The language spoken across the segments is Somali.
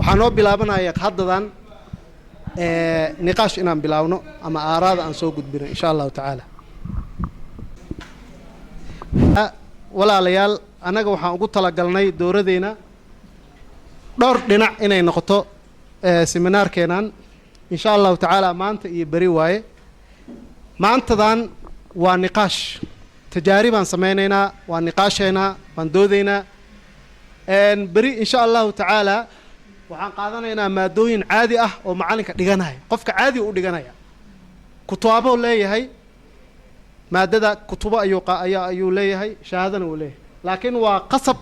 Waxaa noo bilaabanaya haddadan niqaash inaan bilaabno ama aaraada aan soo gudbino, insha Allahu tacaala. Walaalayaal, annaga waxaan ugu talagalnay dowradeyna dhowr dhinac inay noqoto. Seminaarkeenan, insha Allahu tacaala, maanta iyo beri waaye. Maantadan waa niqaash, tajaaribaan samaynaynaa, waan niqaashaynaa, waan doodaynaa. Beri, insha Allahu tacaala, waxaan qaadanaynaa maadooyin caadi ah oo macalinka dhiganaya, qofka caadi u dhiganaya. Kutubaabuu leeyahay, maadada kutubo ayuu ayaa ayuu leeyahay, shahaadana uu leeyahay, laakiin waa qasab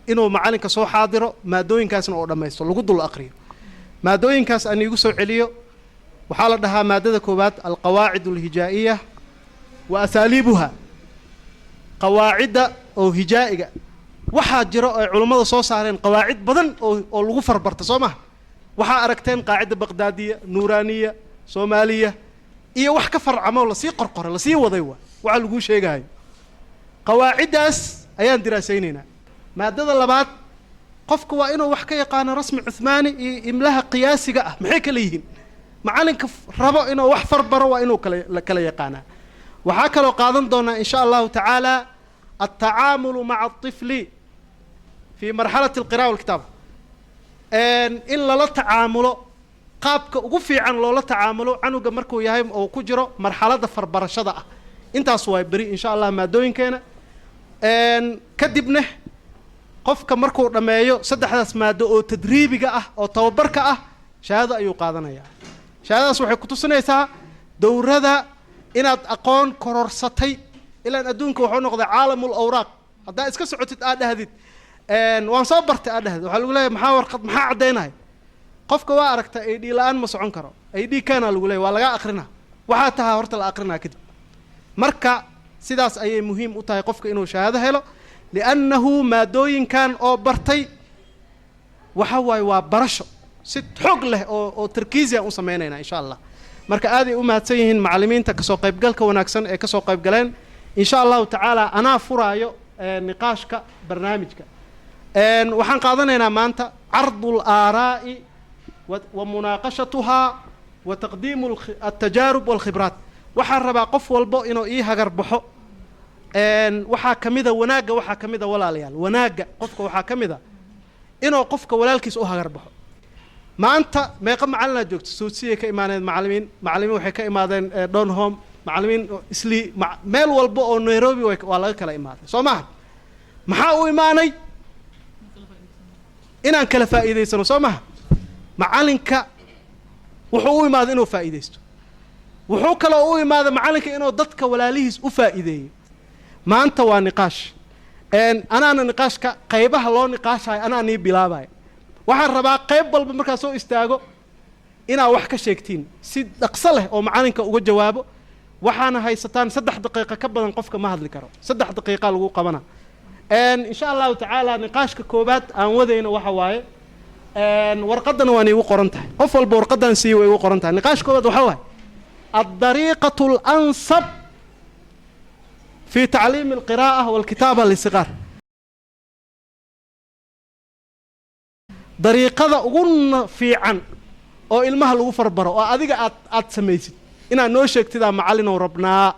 inuu macalinka soo xaadiro, maadooyinkaasna oo dhammaysto, lagu dul aqriyo. Maadooyinkaas aan iigu soo celiyo, waxaa la dhahaa maadada koowaad alqawaacid alhijaa'iya wa asaaliibuha, qawaacidda oo hijaa'iga. Waxaa jiro ay culummada soo saareen qawaacid badan oo lagu farbarta, soo maha? Waxaa aragteen qaacidda baqdaadiya, nuuraaniya, soomaaliya iyo wax ka farcamo, lasii qorqoray, lasii waday. Waa waxaa laguu sheegahayo, qawaaciddaas ayaan diraasaynaynaa. Maadada labaad, qofka waa inuu wax ka yaqaano rasmi cuthmaani iyo imlaha qiyaasiga ah, maxay kala yihiin. Macalinka rabo inuu wax farbaro waa inuu kala yaqaanaa. Waxaa kaloo qaadan doonaa, insha Allahu tacaala, altacaamulu maca alطifli fi marxalati alqira'a walkitaaba, in lala tacaamulo, qaabka ugu fiican loola tacaamulo canuga markuu yahay oo ku jiro marxaladda farbarashada ah. Intaas waa beri, insha Allah, maadooyinkeena. Kadibna qofka markuu dhammeeyo saddexdaas maado oo tadriibiga ah oo tababarka ah, shahaado ayuu qaadanayaa. Shahaadadaas waxay kutusinaysaa dowrada inaad aqoon kororsatay. Ilaan adduunka wuxuu noqday caalamul awraaq. Haddaa iska socotid, aad dhahdid "waan soo bartay", aad dhahdid, waxaa lagu leeyahay "maxaa warqad, maxaa caddaynaya?" Qofka waa aragta ID la'aan ma socon karo. ID kana lagu leeyahy, waa lagaa akrinaa, waxaa tahaa horta la akrinaa kadib. Marka sidaas ayay muhiim u tahay qofka inuu shahaado helo, liannahu maadooyinkan oo bartay waxa waaye waa barasho si xoog leh oo tarkiisi aan u samaynayna, insha Allah. Marka aaday u mahadsan yihiin macallimiinta kasoo qaybgalka wanaagsan ee kasoo qaybgaleen. Insha Allahu tacaala, anaa furaayo niqaashka barnaamijka. Waxaan qaadanaynaa maanta cardu alaaraa'i wa munaaqashatuhaa wa taqdiimu altajaarub walkhibraat. Waxaan rabaa qof walbo inuu ii hagar baxo. Waxaa ka mida wanaagga, waxaa ka mida, walaalayaal, wanaagga qofka waxaa ka mid a inuu qofka walaalkiis u hagar baxo. Maanta meeqa macalinaa joogto? Suudsiyay ka imaaneen macallimiin, macallimiin waxay ka imaadeen Donholm, macallimiin Islii, meel walba oo Nairobi waa laga kala imaaday, soo maha? Maxaa u imaanay? Inaan kala faa'iidaysano, soo maha? Macalinka wuxuu u imaaday inuu faa'iidaysto, wuxuu kaloo u imaaday macalinka inuu dadka walaalihiis u faa'iideeyo. Maanta waa niqaash. Anaana niqaashka qaybaha loo niqaashayo anaa nii bilaabaya. Waxaan rabaa qayb walba markaa soo istaago inaad wax ka sheegtiin si dhaqso leh oo macalinka uga jawaabo. Waxaana haysataan 3 daqiiqa, ka badan qofka ma hadli karo, 3 daqiiqa lagu qabana, insha Allahu tacaala. Niqaashka koobaad aan wadayno waxa waaye, warqaddana waan iigu qoran tahay, qof walba warqaddan siiyo way igu qoran tahay. Niqaash koobaad waxa waaye الطريقة الأنسب في تعليم القراءة والكتابة للصغار, dariiqada ugu fiican oo ilmaha lagu farbaro oo adiga aad samaysid inaad noo sheegtidaa macallinow rabnaa.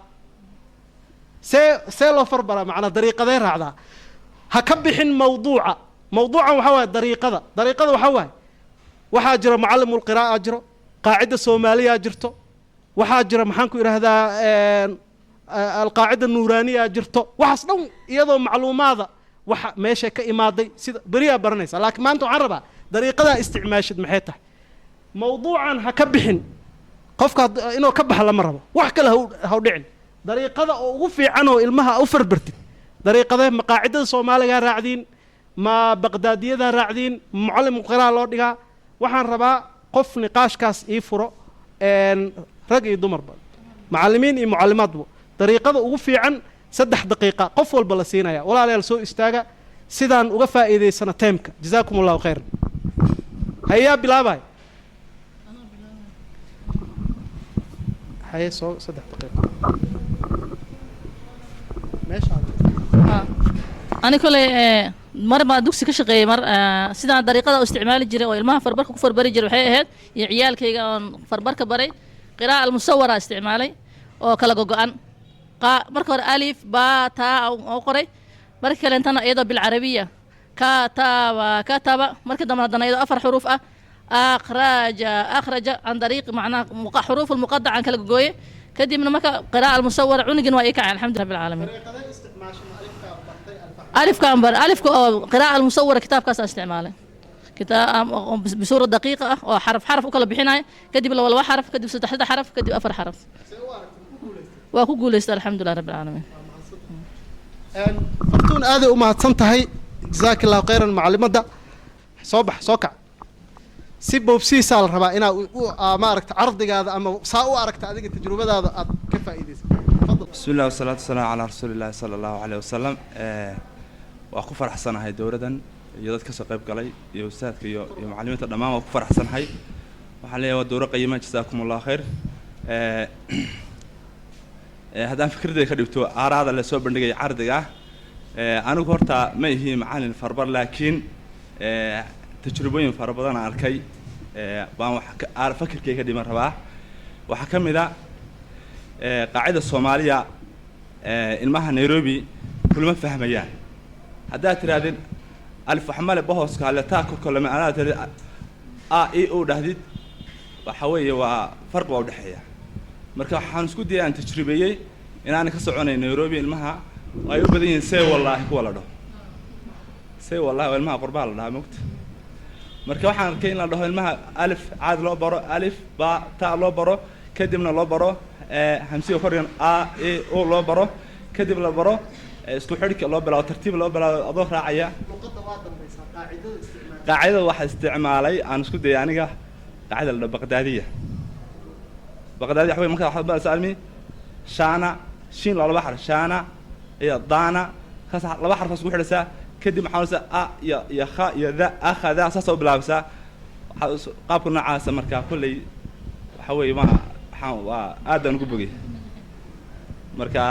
See loo farbaraa? Macnaa dariiqadee raacdaa? Ha ka bixin mawduuca. Mawduucan waxaa waaye dariiqada. Dariiqada waxaa waaye, waxaa jira mucallimulqiraa'a, jiro qaacidda soomaaliyaa jirto, waxaa jira, maxaan ku idhaahdaa, alqaacida nuuraaniya jirto. Waxaas dhan iyadoo macluumaada waxa meesha ka imaaday sida beriyaa baranaysa, laakiin maanta waxaan rabaa dariiqadaa isticmaashid maxay tahay. Mawduucan ha ka bixin. Qofka inuu ka baxa lama rabo, wax kale ha u dhicin. Dariiqada oo ugu fiican oo ilmaha u farbartid dariiqadee? Ma qaacidada soomaaligaa raacdiin, ma baqdaadiyadaa raacdiin, mucallim qiraa loo dhigaa? Waxaan rabaa qof niqaashkaas ii furo, rag iyo dumarba, macallimiin iyo mucallimaadba, dariiqada ugu fiican. 3 daqiiqa qof walba la siinaya. Walaalayaal, soo istaaga sidaan uga faa'iidaysano teemka. Jazaakum Allahu khayran. Hayaa, bilaabay. Haye, soo 3 daqiiqa meeshaada. Ani koley Mar baan dugsi ka shaqeeyey. Mar sidaan dariiqada u isticmaali jiray oo ilmaha farbarka ku farbari jiray waxay ahayd, iyo ciyaalkayga oon farbarka baray, qiraa'a almusawara isticmaalay oo kala gogo-an. Marka hore alif ba taa oo qoray, marka kaleentana iyadoo bilcarabiya kataba kataba, marka dambe haddana iyadoo afar xuruuf ah, akhraja akhraja, can dariiqi macnaha xuruuf almuqadac aan kala gogooye. Kadibna marka qiraa'a almusawara cunugin waa ii kacay, alxamdu rabbi alcaalamiin. Alifkaan bar, alifka oo qiraa'a almusawara kitaabkaas aan isticmaalay, kitaab bisuura daqiiqa ah oo xaraf xaraf u kala bixinaya, kadib laba laba xaraf, kadib saddex saddex xaraf, kadib afar xaraf. Waa ku guuleystay, alxamdulilah rabbi alcaalamiin. Fartuun, aaday u mahadsan tahay, jazaaka Allahu khayran. Macalimadda soo bax, soo kac. Si boobsiisaa la rabaa inaa maaragta cardigaada ama saa u aragta adiga tajrubadaada aad ka faa'iidaysa. Tafadal. Bismi illah, wasalaatu wasalaamu calaa rasuuli illahi sala Allahu caleyh wasalam. Waa ku faraxsanahay dowladdan iyo dad kasoo qayb galay iyo ustaadka iyo macallimiinta, dhammaan waa ku faraxsanahay. Waxaan leeyahay waa dowro qayima, jasaakum Allahu khayr. Haddaan fikradeyda ka dhigto aaraada la soo bandhigaya cardiga ah, anigu horta ma ihi macallin farbar, laakiin tajrubooyin fara badan aan arkay baan wax fakirkay ka dhiman rabaa. Waxaa ka mid a qaacida Soomaaliya ilmaha Nairobi kulama fahmayaan. Haddaad tidhahdid alif waxmale bahooska hale taa korkolame, anaad tidhahid a i o dhahdid, waxa weeye waa farqi baa udhexeeya. Marka waxaan isku dayay aan tajribeeyey inaanay ka soconayn Nairobi ilmaha oo ay u badan yihiin see wallaahi, kuwa la dhaho see wallahi waa ilmaha qurbaha la dhahaa mogta. Marka waxaan arkay in la dhaho ilmaha alif caadi loo baro, alif ba ta loo baro, kadibna loo baro hamsiga kordhigan a e o loo baro, kadib la baro isku xidhka, loo bilaabo tartiib, loo bilaabo adoo raacaya. Luqadda waa dambaysaa, qaacidada isticmaal. Qaacidada waxa isticmaalay aan isku dayay aniga qaacida la dhaho Baqdaadiya. Baqdaadiya waxa wey marka waxaad baraysaa almi shaana shiin loo laba xarf, shaana iyo daana, kaas laba xarf isku xidhaysaa. Kadib maxaa odhanaysaa? A iyo kha iyo da, akhada, saasa u bilaabaysaa. Waxaa qaabka noocaasa. Marka kolley waxa weeye ma waxaan waa aad baan ugu bogay. Marka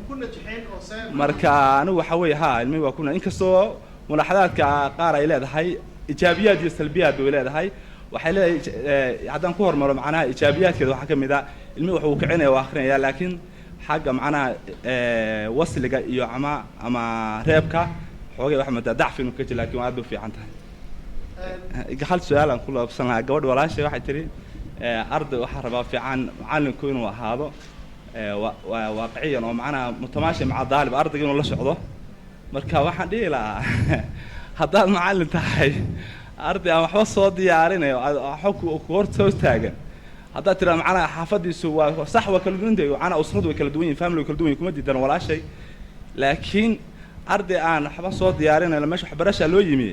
ku najaxeen oo see? Marka anigu waxa weeye ha ilmihi waa kuna, inkastoo mulaaxadaadka qaar ay leedahay ijaabiyaad iyo salbiyaad bay leedahay. Waxay leedahay haddaan ku hormaro macnaha ijaabiyaadkeeda, waxaa ka mid a ilmihi wuxuu kicinaya waa akrinaya, laakiin xagga macnaha wasliga iyo ama reebka xoogay waxaa moodaa dacfi inuu ka jiro, lakin waa aad bay u fiican tahay. Hal su-aal aan ku laabsan lahaa gabadh walaashay, waxay tihi arday waxaa rabaa fiican macallinku inuu ahaado waaqiciyan oo macnaha mutamaashi maca daalib, ardayga inuu la socdo. Marka waxaan dhihi lahaa haddaad macallin tahay, arday aan waxba soo diyaarinayo waxba ku hor soo taagan, haddaad tiraa macnaha xaafadiisu waa sax, waa kala duwan tahay, macnaha usradu way kala duwan yihin, family way kala duwan yihin, kuma diidan walaashay, laakiin arday aan waxba soo diyaarinayo, meesha waxbarashaa loo yimi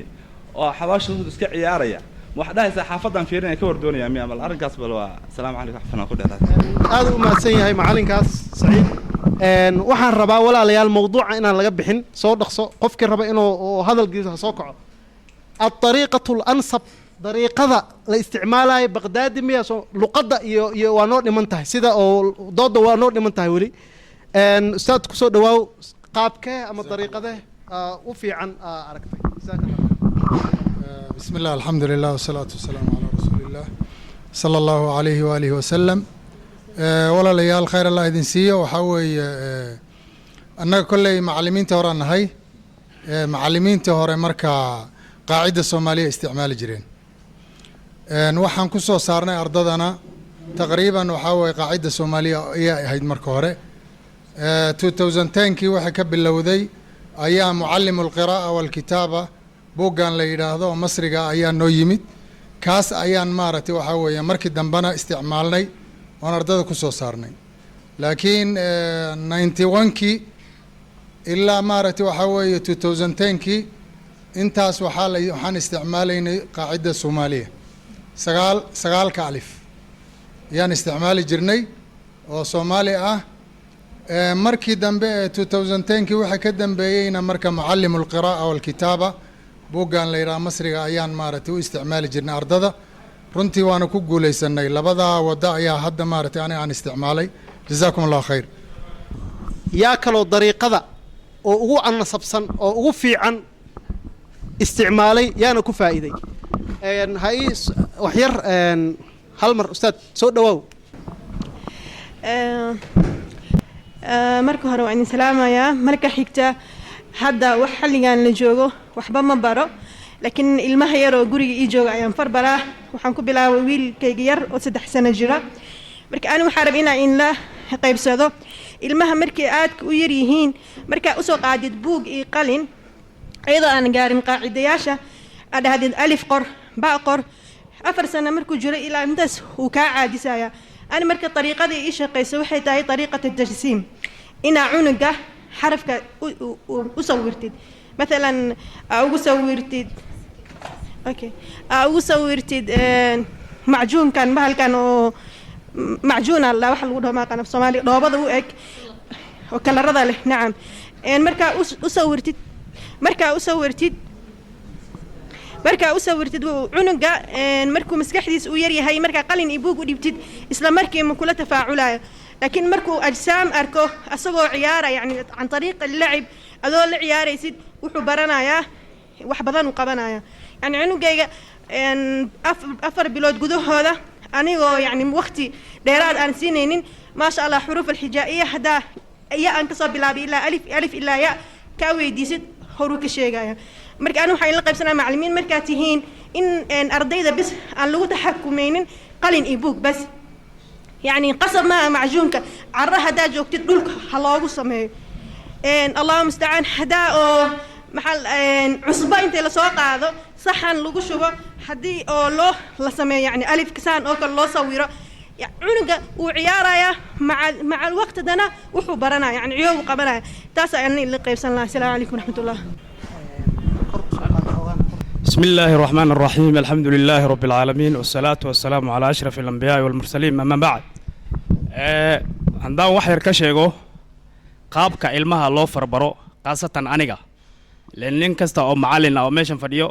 oo xabaashooda iska ciyaaraya, ma waxaad dhahaysaa xaafaddaan fiirinaya ka hor doonaya miya? Bal arrinkaas bal waa asalaamu calaykum, waxfana ku dheeraad. Aad u mahadsan yahay macalinkaas Saciid. Waxaan rabaa walaalayaal mawduuca inaan laga bixin. Soo dhaqso, qofkii raba inuu oo hadalkiisa ha soo kaco. Alariiqatu alansab, dariiqada la isticmaalayo Baqdaadi miya? Soo luqadda iyo waa noo dhiman tahay, sida oo dooda waa noo dhiman tahay weli. Ustaad, kusoo dhawaaw, qaabkee ama dariiqadee u fiican aragtay? Jazaaka Allah. بسم الله، الحمد لله، والصلاة والسلام على رسول الله صلى الله عليه وآله وسلم. Walaalayaal, khayr Allah idin siiyo. Waxaa weeye annaga kolley macallimiinta horaan nahay. Macallimiintii hore markaa qaacidda Soomaaliya isticmaali jireen. Waxaan ku soo saarnay ardadana taqriiban waxaa weeye qaacidda Soomaaliya ayay ahayd marka hore. 2010kii waxay ka bilowday ayaa Mucallimu alqiraa'a walkitaaba buuggan la yidhaahdo oo Masriga ayaa noo yimid. Kaas ayaan maaragtay waxaa weeye markii dambena isticmaalnay oon ardada ku soo saarnay, laakiin 91kii ilaa maaragtay waxaa weeye 2010kii intaas waxaa la waxaan isticmaalaynay qaacidda Soomaaliya, sagaal sagaalka alif ayaan isticmaali jirnay oo Soomaali ah. Markii dambe ee 2010kii waxaa ka dambeeyeyna marka Mucallimu alqiraa'a walkitaaba buuggan la yidhaha Masriga ayaan maaragtay u isticmaali jirnay ardada. Runtii waana ku guuleysanay. Labadaa waddo ayaa hadda maaragtay aniga aan isticmaalay. Jazaakum Allahu khayr. Yaa kaloo dariiqada oo ugu anasabsan oo ugu fiican? Isticmaalay yaana ku faa'iiday? Ha ii wax yar hal mar, ustaad, soo dhawaaw. Marka hore waa idin salaamayaa. Marka xigta, hadda wax xilligan la joogo waxba ma baro, laakiin ilmaha yar oo guriga ii jooga ayaan far baraa. Waxaan ku bilaabay wiilkayga yar oo 3 sano jira. Marka ani waxaa rab inaa in la qaybsado ilmaha markay aadka u yar yihiin, markaa usoo qaadid buug iyo qalin, iyadoo aan gaarin qaacidayaasha, aad dhahdid alif qor, ba qor, 4 sano markuu jiro ilaa intaas uu kaa caadisaya. Ani marka dariiqadii ii shaqeyso waxay tahay dariiqat tajsiim, inaa cunuga xarafka u sawirtid, mathalan aa ugu sawirtid, okay, aa ugu sawirtid macjuunkan, bahalkan oo macjuun alla waxa lagu dhaho maaqan af Soomaaliga, dhoobada u eg oo kalarada leh, nacam. Markaa u sawirtid, markaa u sawirtid cunuga markuu maskaxdiisa uu yaryahay, markaa qalin iyo buug u dhibtid, isla markii ma kula tafaaculayo. Laakiin markuu ajsaam arko asagoo ciyaara, yani can ariiq allacib adoo la ciyaaraysid, wuxuu baranayaa wax badan uu qabanaya. Yani cunugayga 4 bilood gudahooda, anigoo yani waqti dheeraad aan siinaynin, maasha Allah, xuruuf alxijaa'iya haddaa ya aan kasoo bilaabay ilaa alif, alif ilaa ya kaa weydiisid, horuu ka sheegaya. Marka ani waxaan la qaybsanaya macallimiin markaad tihiin in ardayda bis aan lagu taxakumeynin qalin iyo buug bas. Yani qasab maaha macjuunka, carro haddaa joogtid dhulka ha loogu sameeyo. Allahu mustacaan, haddaa oo maxaa cusbo intay lasoo qaado saxan lagu shubo, haddii oo loo la sameeyo, yani alifka saan oo kale loo sawiro, cunuga wuu ciyaarayaa, maca alwaqtidana wuxuu baranaya, yani ciyoobu qabanaya. Taas ayaan la qaybsan lahaa. Asalaamu calaykum waraxmatullah. بسم الله الرحمن الرحيم، الحمد لله رب العالمين، والصلاة والسلام على أشرف الأنبياء والمرسلين، أما بعد. Haddaan wax yar ka sheego qaabka ilmaha loo farbaro, khaasatan aniga, len nin kasta oo macallin ah oo meeshan fadhiyo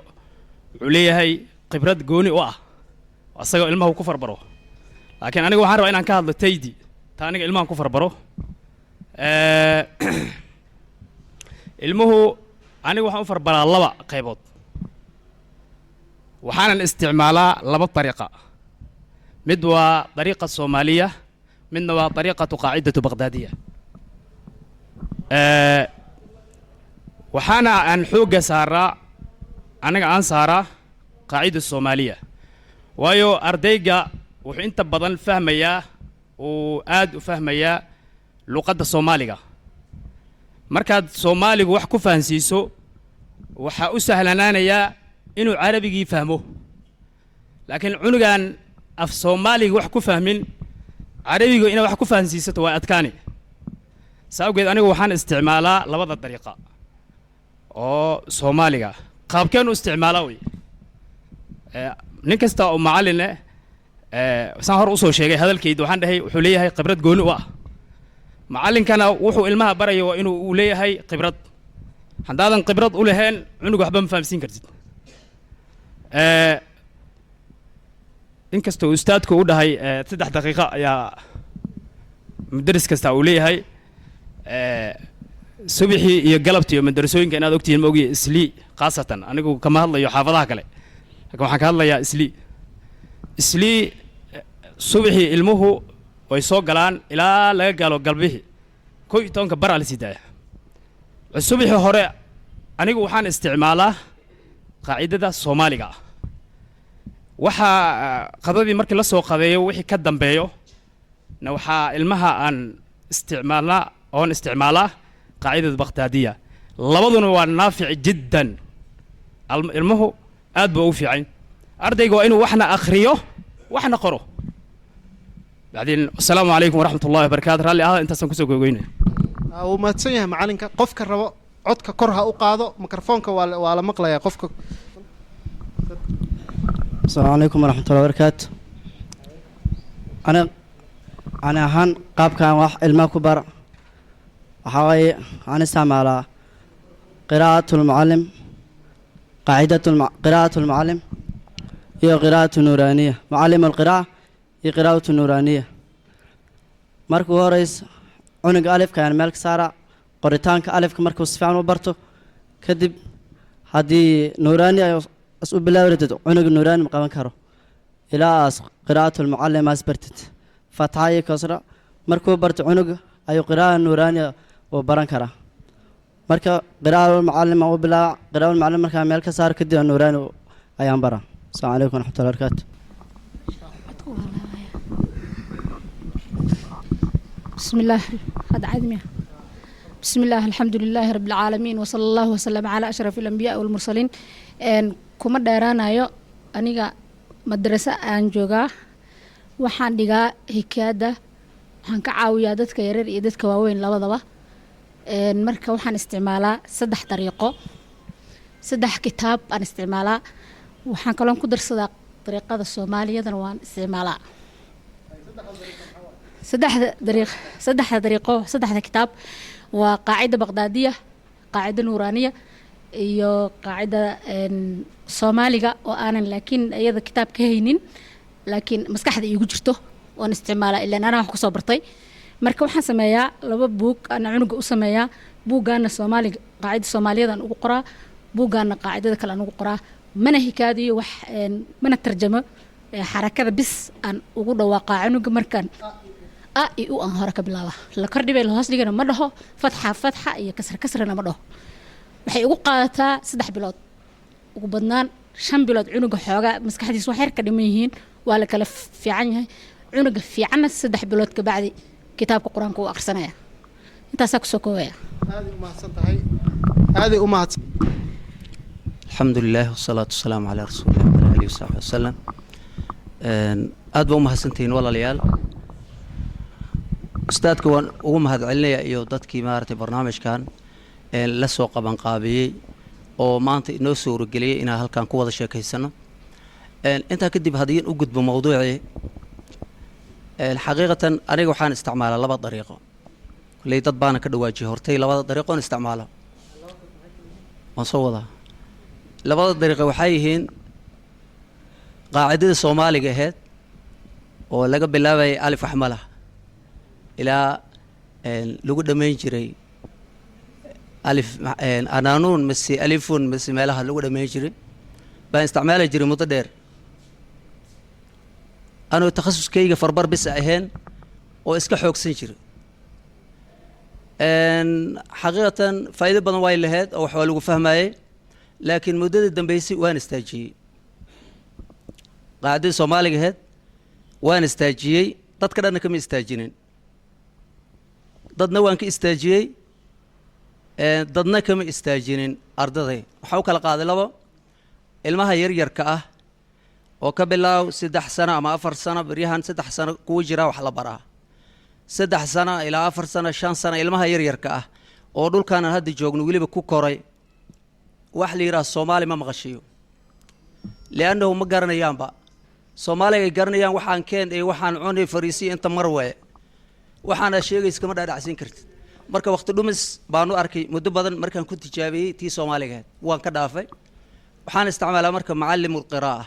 wuxuu leeyahay khibrad gooni u ah asagoo ilmaha uu ku farbaro, laakiin aniga waxaan rabaa inaan ka hadlo taydi ta aniga ilmahan ku farbaro. Ilmuhu aniga waxaan u farbaraa laba qaybood, waxaanan isticmaalaa laba dariiqa. Mid waa dariiqa Soomaaliya, midna waa dariiqatu qaacidatu Baqdaadiya. Waxaana aan xoogga saaraa, aniga aan saaraa qaacida Soomaaliya, waayo ardayga wuxuu inta badan fahmayaa, uu aad u fahmayaa luqadda Soomaaliga. Markaad Soomaaligu wax ku fahansiiso, waxaa u sahlanaanayaa inuu Carabigii fahmo. Laakiin cunugan af Soomaaliga wax ku fahmin, Carabiga inaad wax ku fahansiisato waa adkaani. Saa awgeed anigu waxaan isticmaalaa labada dariiqa oo Soomaaliga. Qaabkeen u isticmaalaa wey? Nin kasta oo macallin eh, saan hor usoo sheegay hadalkayda, waxaan dhahay wuxuu leeyahay khibrad gooni u ah. Macallinkana wuxuu ilmaha baraya waa inuu uu leeyahay khibrad. Haddaadan khibrad u lahayn, cunug waxba ma fahamsiin kartid. Inkastoo ustaadku u dhahay 3 daqiiqo ayaa mudaris kasta uu leeyahay subixii iyo galabtii iyo madarasooyinka, inaad ogtihiin ma ogiye, Islii khaasatan, anigu kama hadlayo xaafadaha kale, laakiin waxaan ka hadlayaa Islii. Islii subixii ilmuhu way soo galaan ilaa laga gaalo galbihii 11-ka baraa la sii daaya. Subixii hore anigu waxaan isticmaalaa qaacidada Soomaaliga ah. Waxaa qadadii markii la soo qadeeyo wixii ka dambeeyo na waxaa ilmaha aan isticmaalnaa oon isticmaalaa qaacidada Bakhdaadiya. Labaduna waa naafic jiddan. Ilmuhu aad buu ugu fiican. Ardayga waa inuu waxna akhriyo, waxna qoro. Bacdiin, asalaamu calaykum waraxmat ullahi wabarakaatu. Raalli ahada, intaasaan kusoo gogoynaya. Wuu mahadsan yahay macalinka. Qofka rabo codka kor ha u qaado mikrofoonka, waa la maqlayaa qofka. Asalaamu calaykum waraxmatullahi wabarakaatu. Ani ahaan qaabkaan wax ilmaha ku bar waxaa waaye waxaan isticmaalaa qiraa'atu lmucallim, qaacidatu qiraa'atu lmucallim iyo qiraa'atu nuuraaniya, mucallim alqiraa'a iyo qiraa'atu nuuraaniya. Marka ugu horeysa cunuga alifka ayaan meel ka saaraa, qoritaanka alifka markuu si fiican u barto kadib. Haddii nuuraani ay is u bilaabi rabtid, cunuga nuuraani ma qaban karo ilaa aas qiraa'atul mucallim aas bartid. Fatxa iyo kasra markuu barto cunuga ayuu qiraa'a nuuraani uu baran karaa. Marka qiraa'atul mucallim aan u bilaaba, qiraa'atul mucallim markaa meel ka saaro kadib aan nuuraani ayaan baraa. Asalaamu calaykum waraxmatullahi wabarakaatu. بسم الله، هذا عادمية. بسم الله، الحمد لله رب العالمين، وصلى الله وسلم على أشرف الأنبياء والمرسلين. إن kuma dheeraanayo. Aniga madraso aan joogaa, waxaan dhigaa hikaada, waxaan ka caawiyaa dadka yaryar iyo dadka waaweyn labadaba. Marka waxaan isticmaalaa saddex dariiqo, saddex kitaab aan isticmaalaa. Waxaan kaloon ku darsadaa dariiqada Soomaaliyadana waan isticmaalaa. Saddexda dariiq, saddexda dariiqo, saddexda kitaab waa qaacida Baqdaadiya, qaacida Nuuraaniya iyo qaacida Soomaaliga oo aanan laakiin iyada kitaab ka haynin, laakiin maskaxda iigu jirto oon isticmaalaa, ilaan anaa wax kusoo bartay. Marka waxaan sameeyaa laba buug ana cunuga u sameeyaa. Buuggaana Soomaaliga, qaacida Soomaaliyadan ugu qoraa, buuggaana qaacidada kale aan ugu qoraa. Mana hikaadiyo wax, mana tarjamo, xarakada bis aan ugu dhawaaqaa cunuga. Markaan a iyo u aan hore ka bilaaba, la kordhibay la hoos dhigana ma dhaho, fatxa fatxa iyo kasra kasrana ma dhaho. Waxay ugu qaadataa 3 bilood, ugu badnaan 5 bilood. Cunuga xoogaa maskaxdiisa wax yar ka dhiman yihiin, waa la kala fiican yahay. Cunuga fiicanna 3 bilood kabacdi kitaabka Qur-aanka uu akhrisanaya. Intaasaa kusoo koobaya. Aaday u mahadsan tahay, aaday u mahadsan. Alxamdu lilah wasalaatu wasalaamu calaa rasuulillah wala alihi wasaxbi wasalam. Aad baa u mahadsantihiin, walaalayaal. Ustaadka waan ugu mahad celinayaa iyo dadkii maaragtay barnaamijkan la soo qabanqaabiyey oo maanta inoo suurageliyey inaan halkan ku wada sheekaysano. Intaa kadib, haddii u gudbo mawduucii, xaqiiqatan aniga waxaan isticmaalaa laba dariiqo. Kulley dad baana ka dhawaajiyay hortay. Labada dariiqoon isticmaalo waan soo wadaa. Labada dariiqo waxay yihiin qaacidada Soomaaliga ahayd oo laga bilaabayay alif axmalah ilaa lagu dhammayn jiray alif anaanuun mise alifun mise meelaha lagu dhammayn jiray baan isticmaali jiray muddo dheer, anuu takhasuskayga farbar bis ahayn oo iska xoogsan jiray. Xaqiiqatan faa'iido badan way lahayd oo wax waa lagu fahmayey, laakiin muddada dambeysay waan istaajiyey qaacidadii Soomaaliga ahayd, waan istaajiyey. Dadka dhanna kama istaajinin, dadna waan ka istaajiyey, dadna kama istaajinin. Ardaday waxaa u kala qaaday labo: ilmaha yaryarka ah oo ka bilaaw 3 sano ama 4 sano, beryahan 3 sano kuwa jiraa wax la baraa, 3 sano ilaa 4 sano, 5 sano, ilmaha yaryarka ah oo dhulkaanan hadda joogno weliba ku koray, wax la yidhaha Soomaali ma maqashiyo, liannahu ma garanayaanba. Soomaaliga ay garanayaan waxaan keen iyo waxaan cunay, fariisiya inta mar waye, waxaana sheegaysa kama dhaadhacsiin kartid. Marka waqti dhumis baanu arkay muddo badan markaan ku tijaabiyey tii Soomaaligaheed, waan ka dhaafay. Waxaan isticmaalaa marka mucallim alqiraa'a.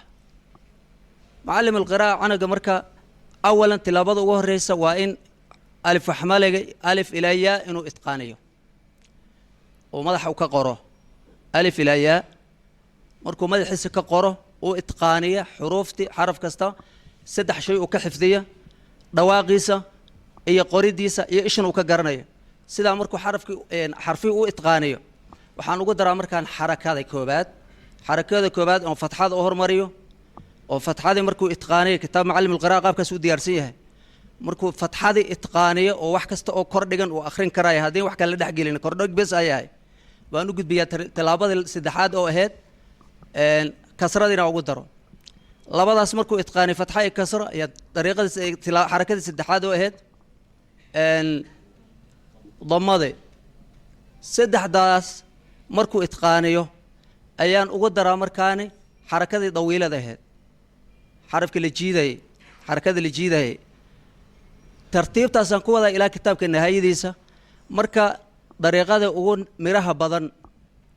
Mucallim alqiraa'a canuga marka awalan tilaabada ugu horeysa waa in alif axmaliga, alif ilaa yaa, inuu itqaaniyo oo madaxa u ka qoro alif ilaa yaa. Markuu madaxiisa ka qoro, uu itqaaniya xuruuftii, xaraf kasta saddex shay uu ka xifdiya: dhawaaqiisa iyo qoridiisa iyo ishan uu ka garanayo. Sidaa markuu xarafkii, xarfii u itqaaniyo, waxaan ugu daraa markaan xarakada koobaad, xarakada koobaad oo fatxada u hormariyo, oo fatxadii markuu itqaaniyo, kitaab macallim alqira'a qaabkaas u diyaarsan yahay, markuu fatxadii itqaaniyo oo wax kasta oo kor dhigan uu akhrin karaya, haddii wax kale la dhex gelin, kordhig bes ayahay, baan u gudbiyaa tallaabadii saddexaad oo ahayd kasradiina ugu daro. Labadaas markuu itqaaniyo, fatxa iyo kasro, ayaa dariiqadii xarakadii saddexaad oo ahayd damade. Saddexdaas markuu itqaaniyo ayaan ugu daraa markaani xarakadii dawiilada ahayd, xarafkii la jiidayay, xarakadii la jiidayay. Tartiibtaasaan ku wadaa ilaa kitaabka nihaayadiisa. Marka dariiqada ugu miraha badan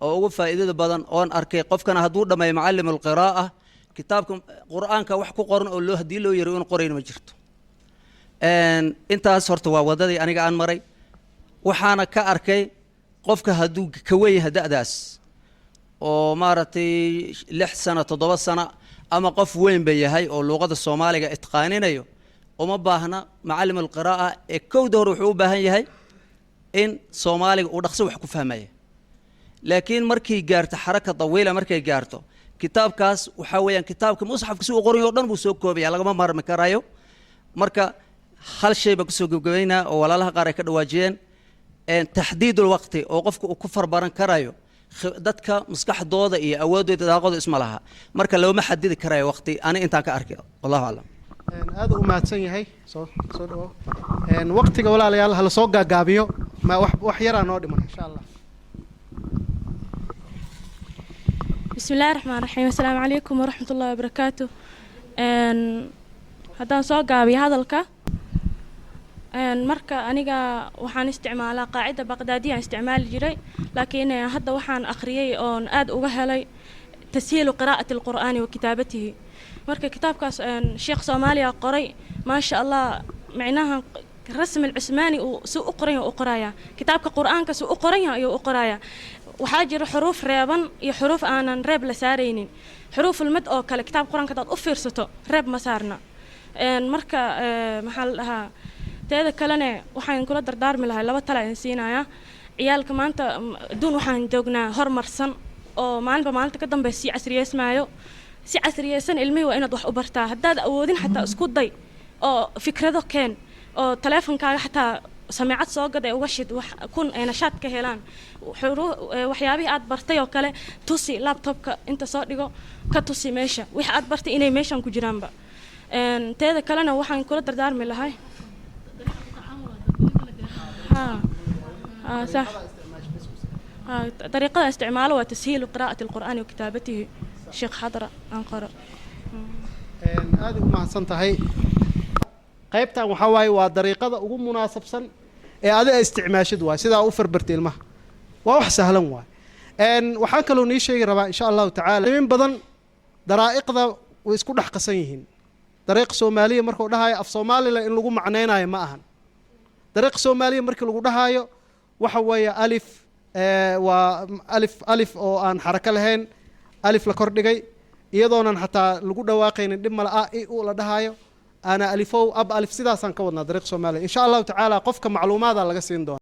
oo ugu faa'iidada badan oon arkay, qofkana hadduu dhammeeyo mucallim alqiraa'a, kitaabka Qur-aanka wax ku qoran oo loo haddii loo yaro inu qorayn ma jirto. Intaas horta waa waddadii aniga aan maray. Waxaana ka arkay qofka hadduu ka weyn yahay da'daas. Oo maaragtay 6 sano, 7 sano ama qof weyn ba yahay oo luuqada Soomaaliga itqaaninayo, uma baahna macalim alqiraa'a. Ee kowda hore wuxuu u baahan yahay in Soomaaliga uu dhaqso wax ku fahmaya. Laakiin markay gaarto xaraka tawiila, markay gaarto, kitaabkaas waxaa weeyaan kitaabka musxafka si uu qoran o dhan buu soo koobaya, lagama maarmi karayo. Marka hal shay baan kusoo gebgabaynaa oo walaalaha qaar ay ka dhawaajiyeen: taxdiidul waqti oo qofka uu ku farbaran karayo. Dadka maskaxdooda iyo awooddooda, daaqooda isma laha, marka looma xadidi karayo waqti, ani intaan ka arkay. Wallahu aclam. Aad u mahadsan yahay. Soo dhawo. Waqtiga, walaalayaal, hala soo gaagaabiyo, ma wax yaraa noo dhiman, insha Allah. بسم الله الرحمن الرحيم، السلام عليكم ورحمة الله وبركاته. Haddaan soo gaabiyo hadalka, marka aniga waxaan isticmaalaa qaacida baqdaadiya aan isticmaali jiray, laakiin hadda waxaan akhriyay oon aad uga helay تسهيل قراءة القرآن وكتابته. Marka kitaabkaas sheekh Soomaaliya qoray, maasha Allah, micnaha rasmi alcusmaani uu si u qoran yahay u qoraya, kitaabka Qur-aanka si u qoran yahay ayuu u qoraya. Waxaa jira xuruuf reeban iyo xuruuf aanan reeb la saaraynin. Xuruufulmad oo kale, kitaabka Qur-aanka hadaad u fiirsato, reeb ma saarna. Marka maxaa la dhahaa, teeda kalene waxaan kula dardaarmi lahay, laba tala aan siinayaa ciyaalka maanta. Adduun waxaan joognaa horumarsan oo maalinba maalinta ka dambe sii casriyeysmaayo. Si casriyeysan ilmihii waa inaad wax u bartaa. Haddaad awoodin xataa isku day oo fikrado keen, oo taleefonkaaga xataa sameecad soo gad ee uga shid wax kun ay nashaad ka helaan. Waxyaabihii aad bartay oo kale tusi, laptopka inta soo dhigo ka tusi meesha wixii aad bartay inay meeshan ku jiraanba. Teeda kalena waxaan kula dardaarmi lahay, ha sax, dariiqada isticmaalo waa تسهيل قراءة القرآن وكتابته، sheekh Xadra aan qoro. Aad u mahadsan tahay. Qaybtan waxaa waaye waa dariiqada ugu munaasabsan ee adiga isticmaashid waay, sidaa u farbartay ilmaha waa wax sahlan waay. Waxaan kaloo nii sheegi rabaa, insha Allahu tacaala, in badan daraa'iqda way isku dhex qasan yihiin. Dariiq Soomaaliya markuu dhahayo, af Soomaalila in lagu macnaynayo ma ahan. Dariiq Soomaaliya markii lagu dhahayo waxa weeye alif, waa alif, alif oo aan xarako lahayn, alif la kordhigay iyadoonan xataa lagu dhawaaqaynin, dhib male, a i u la dhahayo, ana alifow ab alif, sidaasaan ka wadnaa dariiq Soomaaliya. Insha Allahu tacaala qofka macluumaada laga siin doona.